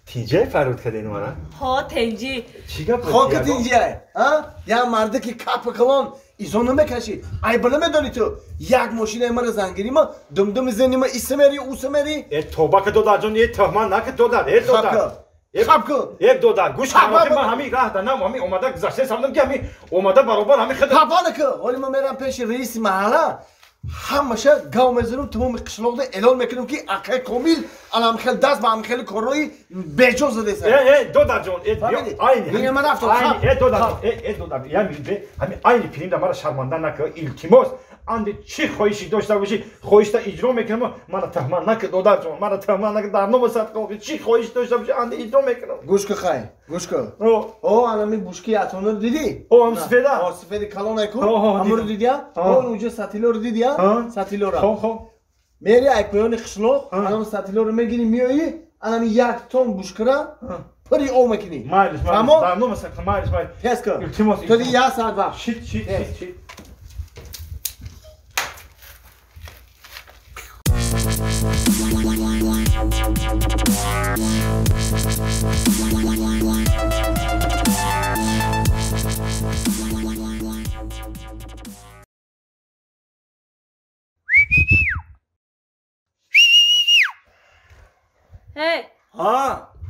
Тинҷай фарёд кардед мана? Ҳо, тинҷӣ. Чӣ гап? Хока тинҷай, а? Я марде ки капа калон изо намекашӣ. Айба намедонӣ ту. Як мошинаи мара зангирӣ ма, думдуми зани ма иса мери, уса мери. Э, тоба ка додарҷон, э тӯҳмат нака додар, э додар. Хаб ку. Э додар, гӯш кун, ман ҳамин раҳ да нам, ҳамин омада гузашта самдам ки ҳамин омада баробар ҳамин хид. Хафа наку. Ҳоли ман мерам пеши раиси маҳалла. Ҳамаша гав мезанам, тамоми қишлоқда эълон мекунам ки акай Комил аламхел даст ба амхели корҳои беҷо задеса. Э, э, додарҷон, э, айни. Мина ман рафтам. Э, додар, э, э, додар, я бе, ҳамин айни филмда мара шарманда нака, илтимос. Анди чӣ хоҳиши дошта бошӣ, хоҳишта иҷро мекунам, мара таҳмат нака, додарҷон, мара таҳмат нака, дар номи садқоқи чӣ хоҳиш дошта бошӣ, анди иҷро мекунам. Гӯш ку, хай, гӯш ку. О, анами бушки атонро дидӣ? О, ам сифеда? О, сифеди калон айку? Амро дидия? О, унҷо сатилоро дидия? Сатилора. Хоб, хоб. Мери ай поёни қишлоқ, анам сатилоро мегирӣ, меоӣ, анами як тон бушкара пури об мекунӣ. Майлиш, майлиш, дар номи садқа, майлиш, майлиш. Тез ку. Илтимос. То ди як соат вақт. Шит, шит, шит, шит.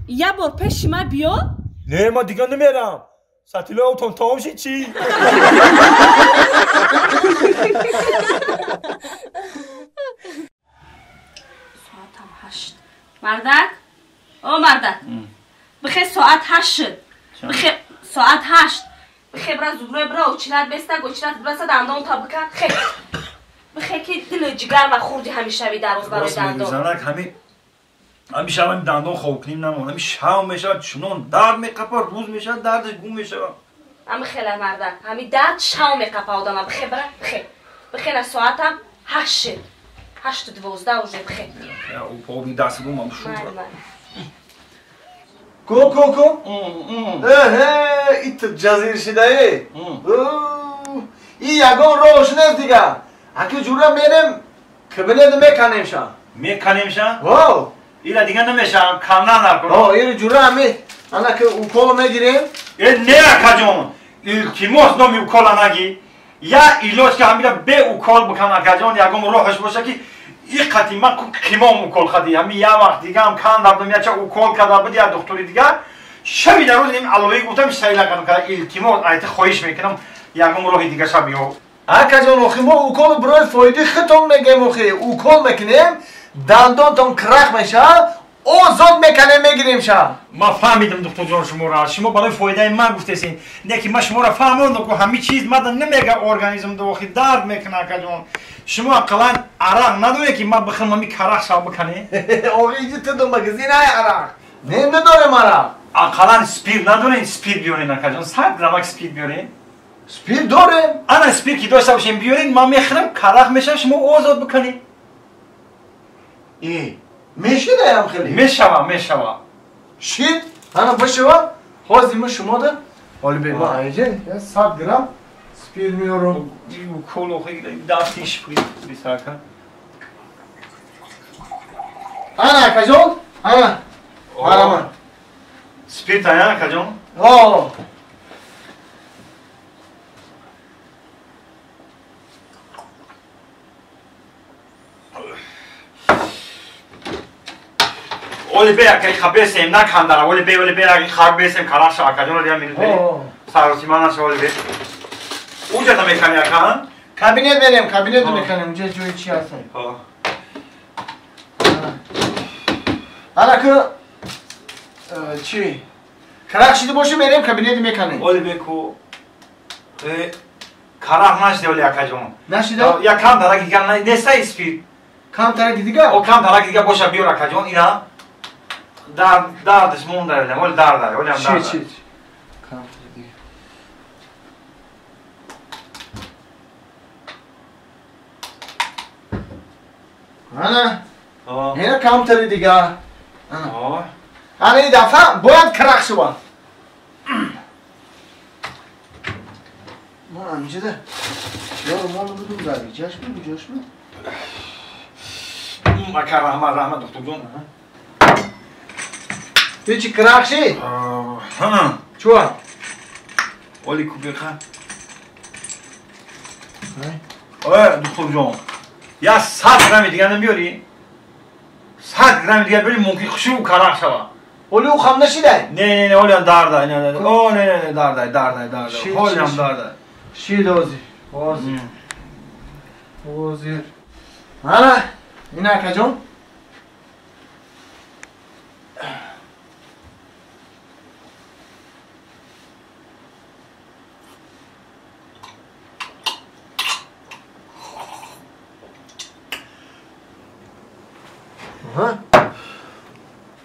Я бор пеши ман биё? Не, ман дигар намерам. Сатилои обтон тамом шид чӣ? Соатам 8. Мардак? О, мардак. Бихе соат 8 шуд. Бихе соат 8. Бихе бра зубной бра очинат беста, очинат браса дандон та бикан. Хе. Бихе ки дили ҷигар ва хурди ҳамешави дароз барои дандон. Занак ҳами ҳами шаб дандон хоб кунем намон. Ҳами шаб мешавад чунон дард меқапад, рӯз мешавад дардаш гум мешавад. Ҳами хела мардак, ҳами дард шав меқапа одама. Бихе бра, бихе. Бихе на соатам 8 шуд. 8:12 уже бихе. Оби даст гум ам шуд. Ку ку ку. Эҳе, ит ҷазир шидаи. И ягон роҳш нест дига. Аки ҷура мерем кабинет меканем ша. Меканем ша? Во. Ила дига намешам, канна накун. О, ира ҷура ами ана ки укол мегирем. Э, не акаҷон. Илтимос номи укола нагӣ. Я илоҷ ки ҳамира бе укол бикан акаҷон, ягон роҳаш боша ки и қати ман қимом укол хади. Ҳами я вақт дигаам канда будам, яча укол карда буд, я духтури дигар. Шаби дар рӯз ним алои гуфтам, сайла кардам, када илтимос айти хоҳиш мекунам, ягон роҳи дига ша биё. Акаҷон, охи мо укол барои фоидаи худтон мегем, охи укол мекунем, дандонтон крах мешавад, озод мекунем, мегирем ша. Ман фаҳмидам духтурҷон шуморо. Шумо барои фоидаи ман гуфтесин. Не ки ман шуморо фаҳмондам, ки ҳами чиз мада намега организм да охи дард мекунад акаҷон. Шумо ақаллан арақ надоред ки ман бихӯрам ҳами карах шав биканӣ? Охи иҷи ту магазин ай арақ. Не надорем арақ. Ақаллан спирт надоред, спирт биёред акаҷон. 100 граммак спирт биёред. Спирт дорем. Ана спирт ки дошта бошем биёред, ман мехӯрам, карах мешавам, шумо озод биканед. Э, мешидаям хеле? Мешава, мешава. Шид, ана бишава. Ҳозир ма шумо да ҳоли бе ма айҷа 100 грамм спирт меорам. Укол охи дасти шприт бисака. Ана акаҷон, ана. Ана ман. Спирт ая акаҷон? Ҳо. Оли бе акай хабесем накандара, оли бе, оли бе акай хабесем караша акаҷон оли амин бе. Саросима наша оли бе. Уҷа та мекани ака? Кабинет мерем, кабинет меканем, уҷа ҷои чи ҳаст? Ҳо. Ана ку чи? Карах шида боша мерем кабинет меканем. Оли бе ку карах нашида оли акаҷон. Нашида? Я кам тараки дигар нестай спирт. Кам тараки дигар? О, кам тараки дигар боша биёр акаҷон, ина. Дард, дардаш монда, оли дард, оли ам дард. Чи, чи? Кам тараки дигар. Ана. Ина кам тараки дигар. Ана. Ана ин дафъа бояд карах шавад. Ма амҷида. Чиёро монда будум дар иҷаш бу, куҷош бу? Ака раҳмат, раҳмат духтурҷон. Ту чи крахши? Ҳа. Чуа? Оли кубиха. Ой, духтурҷон. Я 100 грамми дига намебиёрӣ? 100 грамми дига биёрӣ, мумкин хушрӯ карах шава. Оли ӯ хам нашидай? Не, не, не, олиам дардай, не, не, о, не, не, не, дардай, дардай, дардай. Олиам дардай. Шид ҳозир, ҳозир. Ҳозир. Ана, ина акаҷон.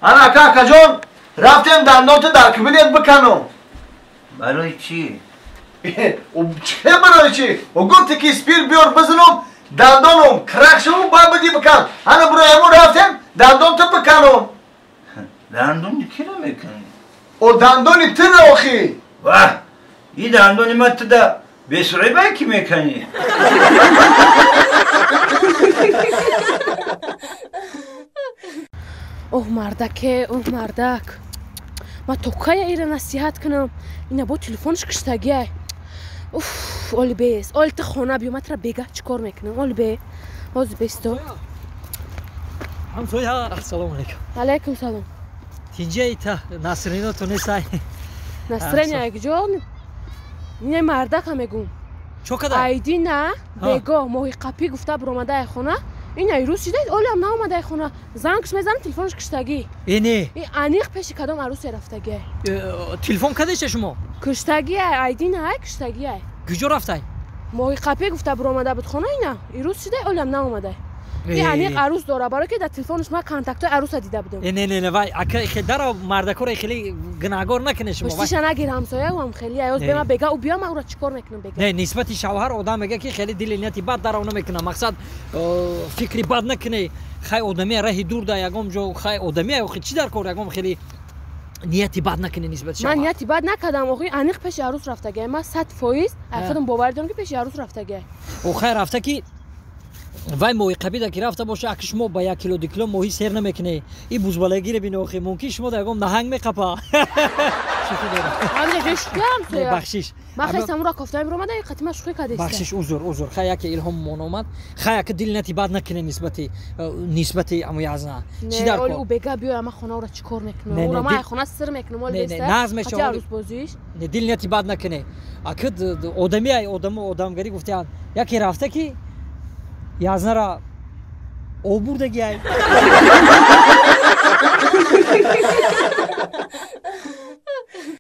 Ана ака, акаҷон, рафтем дандонто дар кабинет биканам. Барои чӣ? Че барои чӣ? О гуфте ки спир биёр бизанам, дандонам крах шаву баъд биди бикан. Ана барои ҳамон рафтем дандонто биканам. Дандони киро мекунӣ? О дандони тира охи. Ваҳ, и дандони ма туда бесурайбай ки мекунӣ? Оҳ мардаке, оҳ мардак. Ма то кая ира насиҳат кунам? Ина бо телефонш киштагиай. Уф, оли бес. Оли ту хона биё, ма тра бега чӣ кор мекунам? Оли бе. Ҳозир бесто. Ҳамсоя, ассалому алайкум. Алайкум салом. Тинҷаи та Насрино ту несай. Насрин якҷо? Не мардака мегум. Чо када? Айдина бего моҳи қапӣ гуфта биромадаи хона. Ин айрӯз шидаед, олиам наомадаи хона. Зангш мезанам, телефонш киштагӣ. Э не. И аниқ пеши кадом арӯсе рафтагиай. Телефон кадеша шумо? Киштагиай, айдина ай киштагиай. Куҷо рафтай? Моҳи қапӣ гуфта биромада буд хона ина. Ирӯз шидаед, олиам наомадай. И аниқ арӯс дора, барое ки дар телефонш ман контактҳои арӯса дида будам. Э не, не, не, вай, ака хе дара мардакоро хеле гунаҳгор накунед шумо. Пуштиша нагир ҳамсояам хеле, аёз бема бега ӯ биё, ман ӯро чӣ кор мекунам бега? Не, нисбати шавҳар одам мега ки хеле дили нияти бад дара намекунам. Мақсад фикри бад накунӣ. Хай одами раҳи дур да ягом ҷо, хай одами охи чӣ дар кор ягом хеле нияти бад накунӣ нисбати шавҳар. Ман нияти бад накардам, охи аниқ пеши арӯс рафтагиай. Ман 100% ай худам боварӣ дорам ки пеши арӯс рафтагиай. О хай рафта ки вай моҳи қабида ки рафта боша, аки шумо ба 1 кило 2 кило моҳӣ сер намекунед. И бузбалагире бино охи, мумкин шумо да ягом наҳанг меқапа. Бахшиш. Ман хеле самура кофтаем ромада, қатима шӯхӣ кардест. Бахшиш, узр, узр. Хай яке илҳом мон омад. Хай яке дил нати бад накунед нисбати аму язна. Чӣ дар кор? Оли ӯ бега биёя, ман хона ӯра чӣ кор мекунам? Ӯра ман хона сир мекунам, оли беста. Наз мешава. Арӯсбозиш. Не, дил нати бад накунед. Аки одами ай одаму одамгарӣ гуфтаанд. Яке рафта ки язнара обурдагиай.